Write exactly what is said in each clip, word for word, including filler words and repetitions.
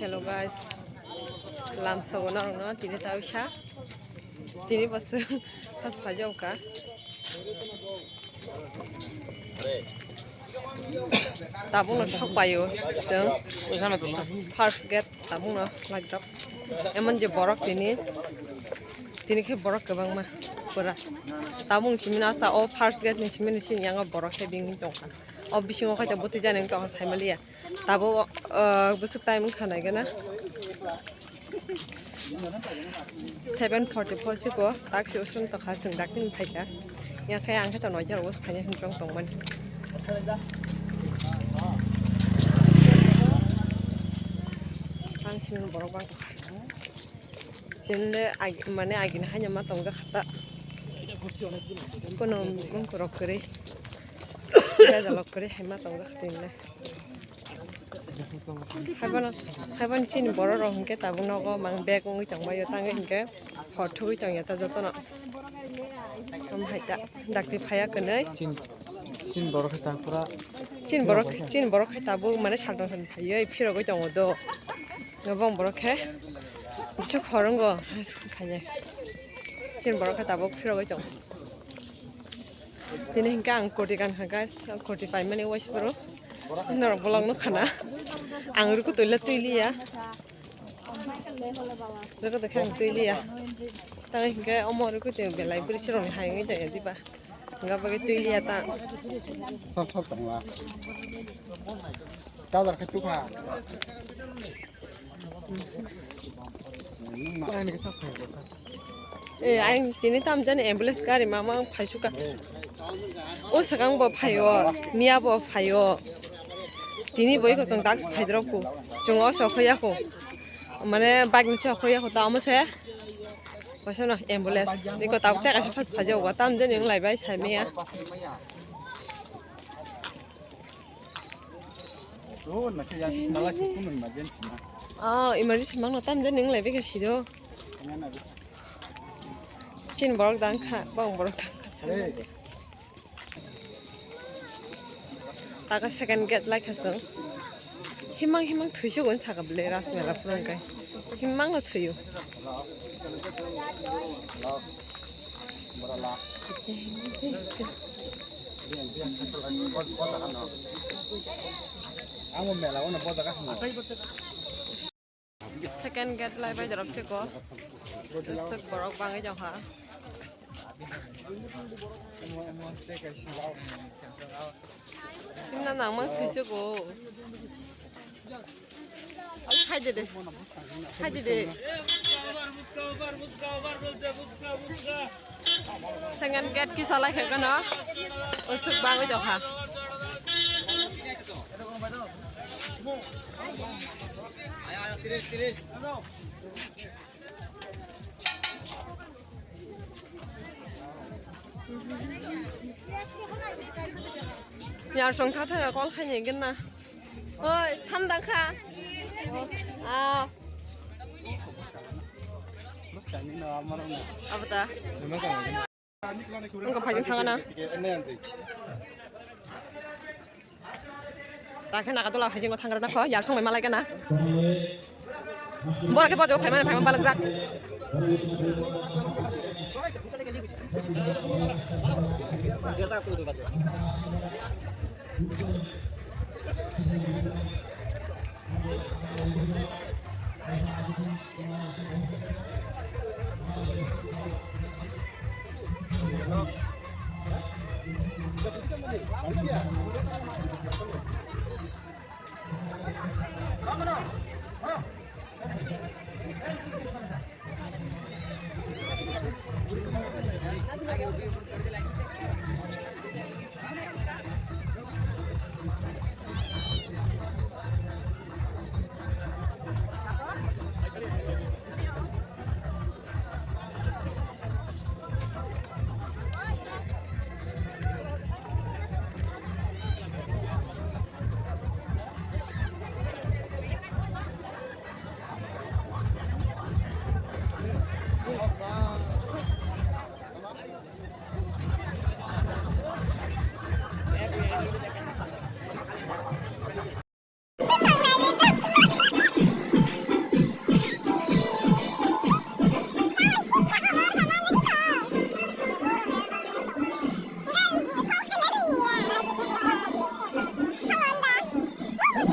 Hello guys, lamsogo norokno tini tawisa, tini bo chwng first phaijao kha. Tabukno sok paio chwng first gate, tabukno laijak emon je borok tini, tini khe borok kwbangma pura. Tabuk simi nasta o first gate ni simi ni sini yango borok khe bini tongkha. O bisingo khaito bwtwi jani wng tongkha saimaliya. Tabuk, uh, bwswk time wngkha naikhe na. Seven forty-four siko, tak si usung tokha, chwng dakti phaikha. Yakhe ang khe to noija rogo phaina hinwi tongmani. Ang sini borok bang. Tini le agi, mane agini haino ma tongjak kha ta. Kono mungkorok kwrwi. Jajalok kwrwi hai ma tongjak kha tini le. Haibono, haibono chini borok rok hinkhe tabuk nogo mang bag wngwi tongbaio tangwi hinkhe hor thugwi tongya ta jotono. Omo hai ta dakti phaiya kwnwi. Chin, chin borok khe ta pura. Chin borok, chin borok khe tabuk mane saltong saltong phaiwi phirogwi tongo do. Gabang borok khe jesuk hor wngo, phaiya. Chin borok khe tabuk phirogwi tongo. Tini hinkhe ang kurti gankha guys, ang kurti paimani waisphuru. Norok bolong nukha na. Ang ruku tuila tuiliya. Ruku twi khe ang tuiliya. Tang hinkhe omo ruku twi belai bwrwi sirokni hai wngwi tongya diba. Hwnkha bagwi tuiliya ta. Sal sal tongla. Kajar khe tukha. Eh, ang tini tam jani ambulance gari mama ang phaisukha. O swkang bo phaio, miya bo phaio. Tini bo eko chwng dak phaidrokku. Chwng o sokhoyakho. Mane bike ni sokhoyakho ta omo se. Bosono ambulance. Eko tabuk tei kaisa phai phaijao tam jani wng laibai saimaya. Oh, emergency mangno tam jani wng laibai kha sido. Chin borok dang kha, bang borok dang kha. Taka second gate lai kha chwng. Himang himang thwisu gon saka bwle Rajmela phwrwng kai. Himang no thwiyo. Ang mela o na boda ka. Second gate lai bai dorop se ko. Sek borok bangwi jokha. Himna nangma thwisu ko. Al khai de de. Khai de de. Second gate kisa lai khe gano. Usuk bangwi jokha. Yarsong tha tha call khai ni gana. Oi, tham dang kha. Ah. Abo ta. Wngkha phaijak thangana. Takhe Nagadula phaijak no thangrana kho, yarsong mai malai gana. Borok khe bojok phaimani phaima balakjak.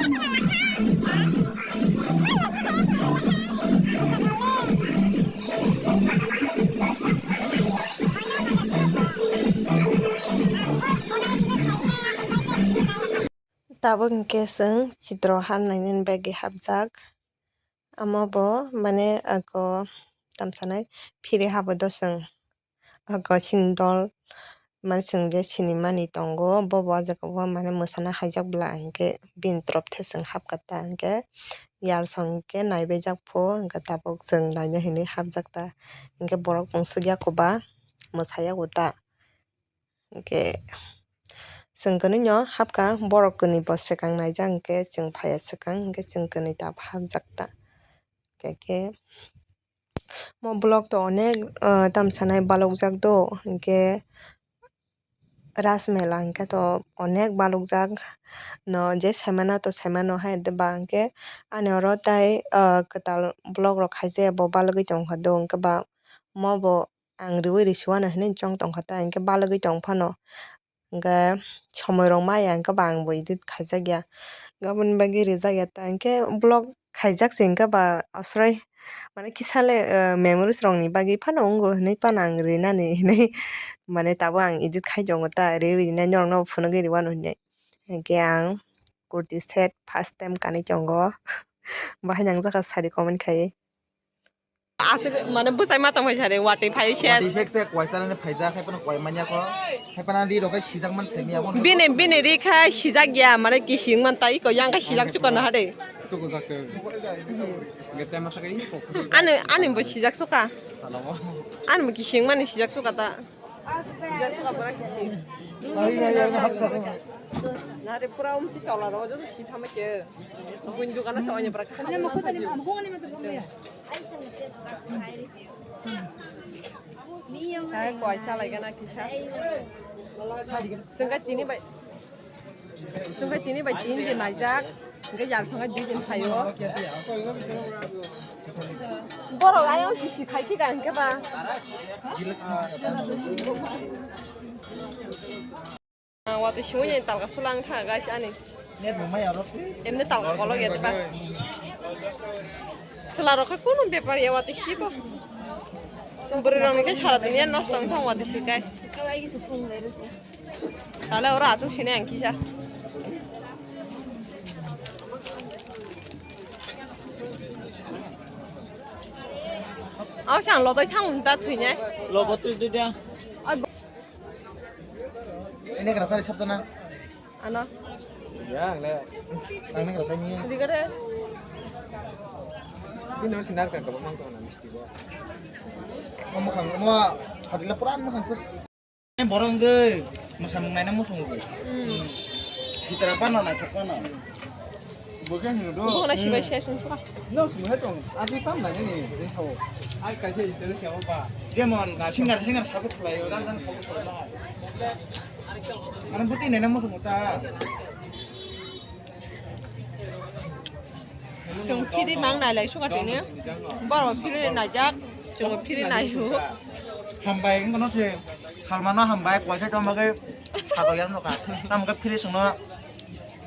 Tabuk hwnkhe chwng chitro ha nainani bagwi hapjak. Omo bo mane ako tamsanai phiri habo do chwng. Ako chini dol mane chwng je sinimani tongo, bobo o jaga o mane mwsana haijak bwla hinkhe bini torop the chwng hapkha ta hinkhe yarsong hinkhe naibaijak pho hinkhe tabuk chwng naina hinwi hapjak ta hinkhe borok mungsukya koba mwsaya ta. Hinkhe chwng kwnwi no hapkha, borok kwnwi bo swkang naijak hinkhe chwng phaiya swkang hinkhe chwng kwnwi tabuk hapjak ta. Hinkhe mo vlog to onek, ah, tamsanai balokjak do hinkhe Raj Mela hinkhe to onek balokjak no je saimano to saimano hai ba hinkhe ani oro tai, ah, kwtal vlog rok khaijaya bo balogwi tongkha do hinkhe ba mo bo ang riui risi uanw hinwi chong tongkha ta, hinkhe balogwi tong phano. Hinkhe somoi rok maya hinkhe ba ang bo edit khaijakya, hinkhe aboni bagwi rijakya ta, hinkhe vlog khaijak se hinkhe ba aswrai mane kisa le, eh, memories rokni bagwi phano wngo hinwi phano ang rinani hinwi mane tabuk ang edit khai tongo ta, riui rinai norokno phunugwi riuanw hinwi. Hinkhe ang kurti set first time kanwi tongo, bahai nangjakha sari comment khai. Aswk mane bwsai ma tongphai sari watwi phai se. Watwi sek sek, kwai chanani phaijak, hai phano kwai manya kho, hai phano ri rok khai sijak man sai miya bo. Bini, bini ri khai sijak ya, mane kising man tai ko yang khai sijak suka na hade. Tuku jak te. Nge tema sakai ko. Ani, ani bo sijak suka. Talo. Ani bo kising mani sijak suka ta. Sijak suka bwrang kisi. Nare pura umchi tola ro, joto si thama ke. Buin dukana sa onya bwrang. Hai, koi salai gana kisa. Sengkai tini bai. Sengkai tini bai tin din naijak. Hingke yar sengkai dui din phaio. Borok ayang kisi khai khe ka hingke ba. Watwi sui ni talka sulang tha guys ani. Emni talka kolok ya diba. Chwla rok khe kunu bepar ya watwi sibo. Bwrwi rok ni khe sara dunia nosto wng thang watwi sikai. Tale oro aswk sini ang kisa. Aw sang lodoi thang ta thwinai. Lobo twi dui dia. Ini kerasa di sabtu na. Ano. Ya, ang le. Ang ini kerasa ni. Di kare. Ini harus sinar kan kalau mang tuh misti gua. Mau makan, mau hadila puran makan sih. Borok wngwi mwsamung naina muchungo bo. Hmm. Sitra phano naithok phano. Bo khe hino do. Bo na sibai se sung suka. No sung hai tong. Ati tam naina ni, ni sao. Ai kaisa interest ya ba. Jemon singer, singer support khlaio, dan dan support khlaio. Ano buti naina muchungo ta. Chwng phiri mang nai lai suka tini. Borok phiri naijak, chwng phiri nai hu. Hambai wngkha no se, salmano hambai, poisa tongma khe sago yang nokha. Tamo khe phiri songno,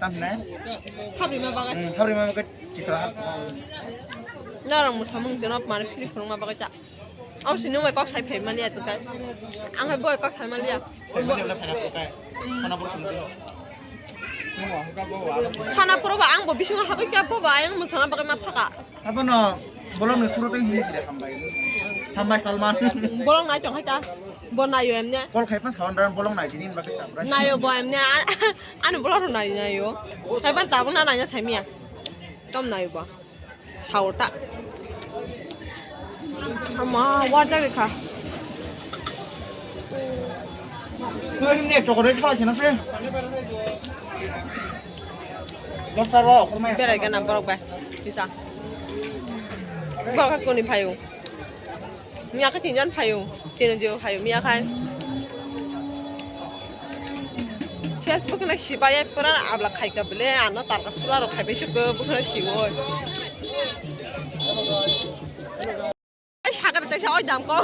tam hinai? Habri ma bagai. Hmm, habri ma bagai chitra. Norok mwsamung chwngno mani phiri phunukma bagwi cha. Abo sini bai kok sai phai mani achuk kai. Ang hai bai kok sai mani ya. Phai mani wala phai na phai. Khana pura sini. Khana pura ba ang bo bisingo habai kya bo ba ang mwsana bagwi ma thaka. Abono bolong ni pura tei hinwi sile hambai. Hambai Salman. Bolong nai chong hai ta. Bo nayo emne. Kol khai pa sawan ran bolong nai dinin bagwi sabra. Nayo bo emne. Ani bolong ro nai nayo. Hai ban tabuk na nai na sai miya. Tom nayo bo. Saota. Ama warjak rekha. Ini chocolate khala sini sih. Dostar wa okur mai. Berai gana borok bai. Bisa. Borok kuni phayo. Miya khe tinjon phayo, tino jebo phayo miya khai. Ses bwkhwna sibai pura abla khaika bwle, ano tarka sula rok khaibai sukho bwkhwna siwo. Ai sakar taisa oi dam ko.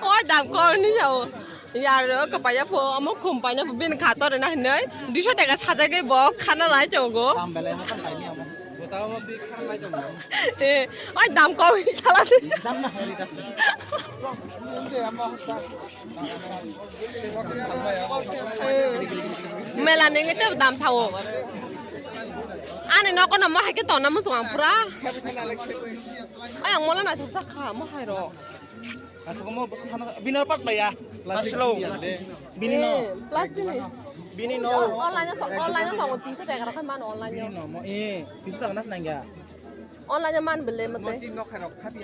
Oi dam ko ni jao. Yar, kapaya pho, amo khum paina pho, bin khator na hinoi, duiso taka sajagwi bo khana lai tongo. Tam belai mo tam paini amo. Bota mo bi khana lai tongo. Eh, oi dam kau sala de. Dam na hari ta. Mela nenge te dam sao. Ani noko no mo hai ke tona musung ang pura. Ai ang mola na thuk thak kha mo hai ro. Asuk mo bwsa sana bini no pas baya. Plastic lo. Bini no. Eh, plastic ni. Bini no. Online to, online to tinso taka rok mano online. Bini no mo eh tinso taka nas nangya. Online man bele mate.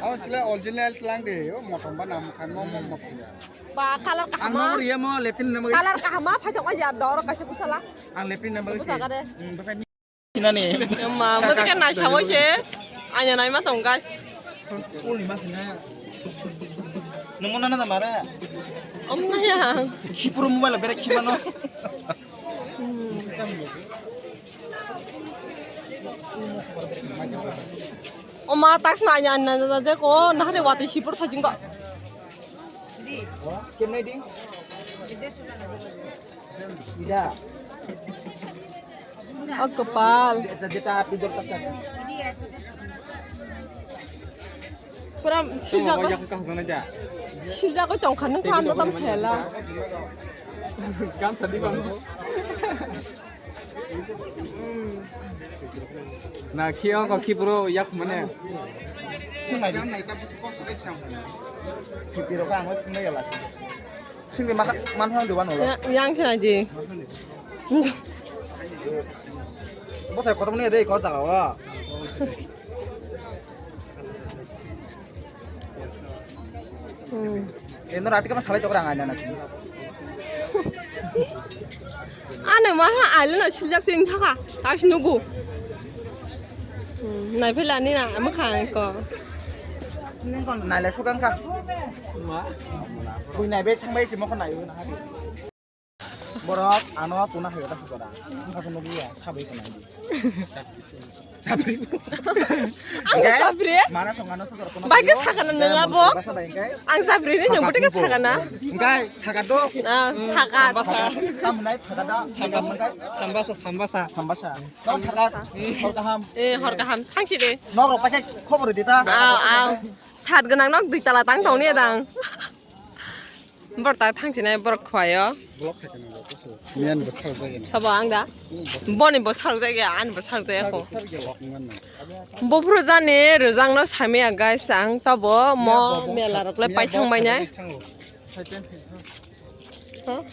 Aw sila original tlang de, o motom ba nam khan mo mo motom. Ba color kahama. Ang no riya mo leptin nama. Color kahama phai tong ya dor kaisa busala. Ang leptin nama. Busa kare. Hmm, basa mi. Sinani. Ma, mo te kan nai sabo se. Anya nai ma tong guys. Uli ma sina. Nung mo nana da mara. Om na ya. Khipuru mobile bere khimano. O ma, tax na anya na na de ko na re wati sipur thajing ko. Kemnai di? Ida. O kapal. Jeta jeta api dor tak tak. Pura silja ko. Silja ko tong khan khan tam thela. Kam sadi bang. Na khiyo ko khipro yak mane. Khipiro ka ang sinai yala. Singni maka man hang duwan wala. Yang khna di. Bothai kotom ni dei ko jaga wa. Hmm. Eno rati kama salai tokra ngai nana. Ano maha aile no siljak ting thaka. Tas nugu. Hmm, nai phela ni na ama kha ko. Nai le sugang ka. Ma. Bui nai be thang bai si mo ko nai na ha. Borok ano tuna hayo ta sukora. Ang ka nugu ya sabai ko nai. Sabri. Ang sabri? Mana songano sosor kono. Bai ke sakana nang labo. Ang sabri ni nang bote ke sakana. Engkai sakat do. Ah, sakat. Tamnai sakat da. Sambasa, sambasa, sambasa. Sambasa. Tau sakat. Hor kaham. Eh, hor kaham. Thangsi de. Nok rok pakai khobor di ta. Aw, aw. Sat ganang nok dui tala tang tong ni dang. Borok ta thangsinai borok khwlaio. Miyan bo salok jagwi na. Sabo ang da? Boni bo salok jagwi, ani bo salok jagwi ako. Bo phuru jani rwjangno samiya guys, ang tabo mo mela rok le paithang bainai. Huh?